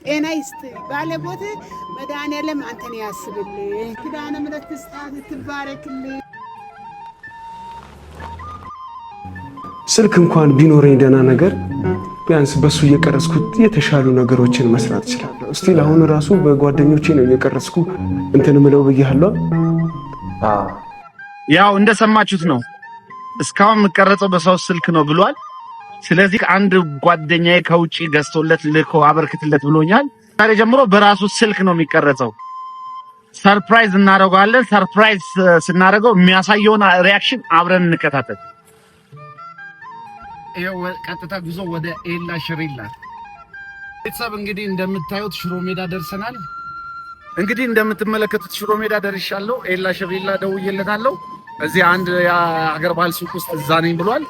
ጤና ይስጥ። ባለቦት መድኃኔዓለም አንተን ያስብልህ። ኪዳነ ምሕረት ትስጣት፣ ትባረክልህ። ስልክ እንኳን ቢኖረኝ ደህና ነገር ቢያንስ በሱ እየቀረጽኩት የተሻሉ ነገሮችን መስራት እችላለሁ። Still አሁን ራሱ በጓደኞቼ ነው እየቀረጽኩ እንትን ምለው ብያለሁ። ያው እንደሰማችሁት ነው። እስካሁን የምቀረጸው በሰው ስልክ ነው ብሏል። ስለዚህ አንድ ጓደኛዬ ከውጭ ገዝቶለት ልኮ አበርክትለት ብሎኛል። ዛሬ ጀምሮ በራሱ ስልክ ነው የሚቀረጸው። Surprise እናደርገዋለን። Surprise ስናደርገው የሚያሳየውን reaction አብረን እንከታተል። ይኸው ቀጥታ ጉዞ ወደ ኤላ ሽሪላ። ቤተሰብ፣ እንግዲህ እንደምታዩት ሽሮ ሜዳ ደርሰናል። እንግዲህ እንደምትመለከቱት ሽሮ ሜዳ ደርሻለሁ። ኤላ ሽሪላ ደውዬለታለሁ። እዚህ አንድ የሀገር ባህል ሱቅ ውስጥ እዛ ነኝ ብሏል።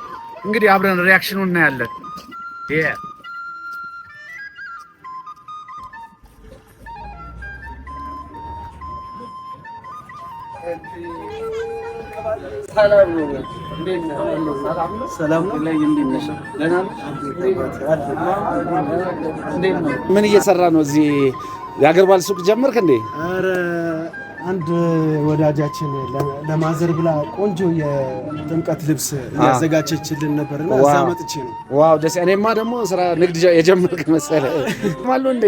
እንግዲህ አብረን reaction ኑን እናያለን። Yeah. ሰላም ነው። እንዴት ነህ? ሰላም ነው። ሰላም ነው። ላይ እንዴት ነሽ? ደህና ነሽ? እንዴት ነው? ምን እየሰራ ነው? እዚህ የሀገር ባህል ሱቅ ጀመርክ እንዴ? ኧረ አንድ ወዳጃችን ለ mother ብላ ቆንጆ የጥምቀት ልብስ እያዘጋጀችልን ነበርና እዛ መጥቼ ነው። Wow፣ ደስ። እኔማ ደግሞ ስራ ንግድ የጀመርክ መሰለህ። አሉ እንዴ?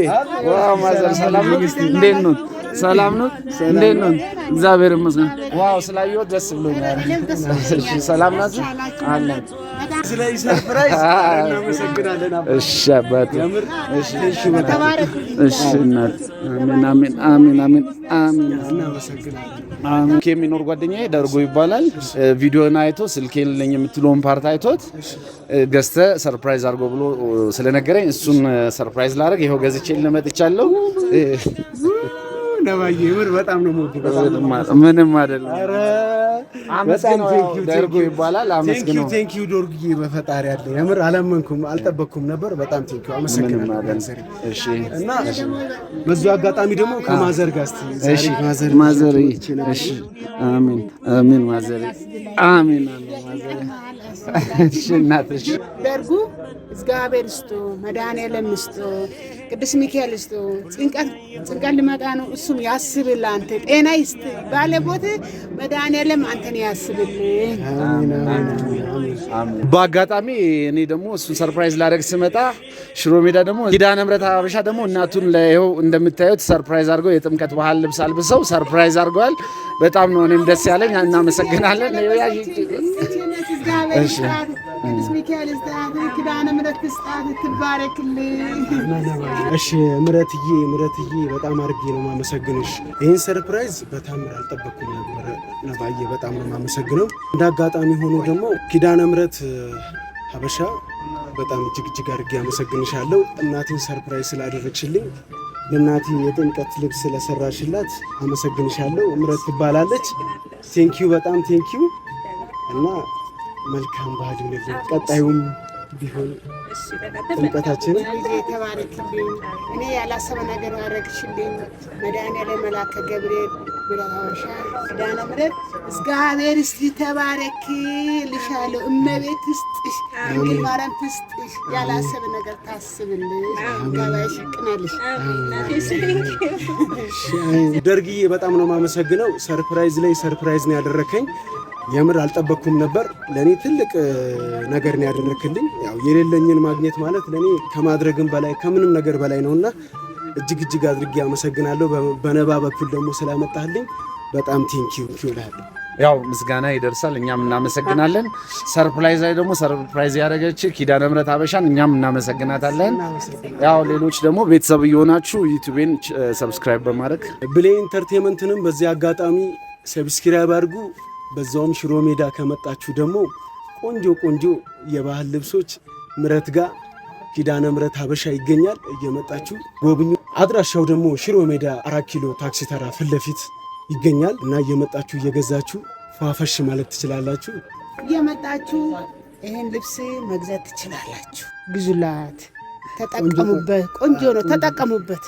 Wow mother፣ ሰላም ነው? እንዴት ነው? ሰላም ነው? እንዴት ነው? እግዚአብሔር ይመስገን። Wow፣ ስላየሁት ደስ ብሎኛል። እሺ፣ ሰላም ናችሁ? አለን። ስለ surprise እናመሰግናለን። እሺ አባቴ። እሺ በጣም እሺ እናት። አሜን አሜን አሜን አሜን አሜን። እናመሰግናለን። አሜን። የሚኖር ጓደኛዬ ደርጎ ይባላል። ቪዲዮን አይቶ ስልክ የለኝ የምትለውን part አይቶት ገዝተህ surprise አድርጎ ብሎ ስለነገረኝ እሱን surprise ላደርግ ይኸው ገዝቼ ልመጥቻለሁ። ነባዬ፣ የምር በጣም ነው የምወደው። በጣም ነው። ምንም አይደለም። ኧረ በጣም አመስግነው። Thank you። ደርጎ ይባላል። አመስግነው። Thank you ዶርግዬ፣ በፈጣሪ አለ የምር አላመንኩም፣ አልጠበቅኩም ነበር። በጣም thank you፣ ምንም አመሰግናለሁ። አይደለም። ዘሬ እሺ። እና በዚሁ አጋጣሚ ደግሞ ከ mother ጋር እስቲ ዛሬ እሺ mother ማዘሬ መጥቼ ነበር። እሺ፣ አሜን አሜን፣ ማዘሬ፣ አሜን አሜን፣ ማዘሬ። እሺ እናት፣ እሺ። ደርጉ እግዚአብሔር ይስጡ፣ መድኃኔዓለም ይስጡ፣ ቅዱስ ሚካኤል ይስጡ። ጭንቀት ጭንቀት ሊመጣ ነው፣ እሱም ያስብልህ። አንተ ጤና ይስጥ። ባለቦት መድኃኔዓለም አንተን ያስብልህ። አሜን አሜን አሜን አሜን። በአጋጣሚ እኔ ደግሞ እሱን surprise ላደርግ ስመጣ ሽሮ ሜዳ ደግሞ ኪዳነ ምሕረት ሀበሻ ደግሞ እናቱን ይኸው እንደምታዩት surprise አድርገው የጥምቀት ባህል ልብስ አልብሰው surprise አድርገዋል። በጣም ነው እኔም ደስ ያለኝ። እናመሰግናለን። እግዚአብሔር ይስጣት፣ ቅዱስ ሚካኤል ይስጣት፣ ኪዳነ ምሕረት ትስጣት፣ ትባረክልህ። እሺ ምረትዬ፣ ምረትዬ፣ በጣም አድርጌ ነው የማመሰግንሽ። ይህን surprise በታምር አልጠበቅኩም ነበር። ነባዬ፣ በጣም ነው የማመሰግነው። እንደ አጋጣሚ ሆኖ ደግሞ ኪዳነ ምሕረት ሀበሻ በጣም እጅግ እጅግ አድርጌ አመሰግንሻለሁ። እናቴን surprise ስላደረግሽልኝ፣ ለእናቴ የጥምቀት ልብስ ስለሰራሽላት አመሰግንሻለሁ። ምረት ትባላለች። Thank you፣ በጣም thank you እና መልካም ባህል ይሁንልን። ቀጣዩም ቢሆን ጥምቀታችንን ልጄ ተባረክልኝ። እኔ ያላሰበ ነገር አደረግሽልኝ። መድኃኔዓለም መልአከ ገብርኤል ምሕረት ሀበሻ ኪዳነ ምሕረት እግዚአብሔር እስቲ ተባረክ ልሻለሁ። እመቤት ትስጥሽ፣ ድንግል ማርያም ትስጥሽ፣ ያላሰበ ነገር ታስብልሽ፣ ገበያሽ ይቅናልሽ። ደርግዬ፣ በጣም ነው የማመሰግነው። Surprise ላይ surprise ነው ያደረከኝ። የምር አልጠበቅኩም ነበር። ለእኔ ትልቅ ነገር ነው ያደረክልኝ። ያው የሌለኝን ማግኘት ማለት ለእኔ ከማድረግም በላይ ከምንም ነገር በላይ ነውና እጅግ እጅግ አድርጌ አመሰግናለሁ። በነባ በኩል ደግሞ ስላመጣህልኝ በጣም thank you እልሃለሁ። ያው ምስጋና ይደርሳል። እኛም እናመሰግናለን። Surprise ላይ ደግሞ surprise ያደረገች ኪዳነ ምሕረት ሀበሻን እኛም እናመሰግናታለን። ያው ሌሎች ደግሞ ቤተሰብ እየሆናችሁ ዩቲዩቤን subscribe በማድረግ ብሌ Entertainment ንም በዚህ አጋጣሚ subscribe አድርጉ። በዛውም ሽሮ ሜዳ ከመጣችሁ ደግሞ ቆንጆ ቆንጆ የባህል ልብሶች ምረት ጋር ኪዳነ ምሕረት ሀበሻ ይገኛል። እየመጣችሁ ጎብኙ። አድራሻው ደግሞ ሽሮ ሜዳ 4 ኪሎ ታክሲ ተራ ፊት ለፊት ይገኛል እና እየመጣችሁ እየገዛችሁ ፏፈሽ ማለት ትችላላችሁ። እየመጣችሁ ይህን ልብስ መግዛት ትችላላችሁ። ግዙላት፣ ተጠቀሙበት። ቆንጆ ነው፣ ተጠቀሙበት።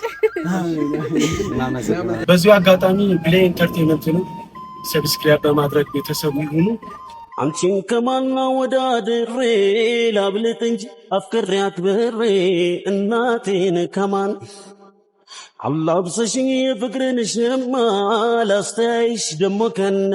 በዚሁ አጋጣሚ ብሌ Entertainment ንም subscribe በማድረግ ቤተሰቡ ይሁኑ። አንቺን ከማና ወዳድሬ ላብልጥ እንጂ አፍቅሬ አክብሬ እናቴን ከማን አላብሰሽኝ የፍቅርን ሸማ ላስተያይሽ ደሞ ከነ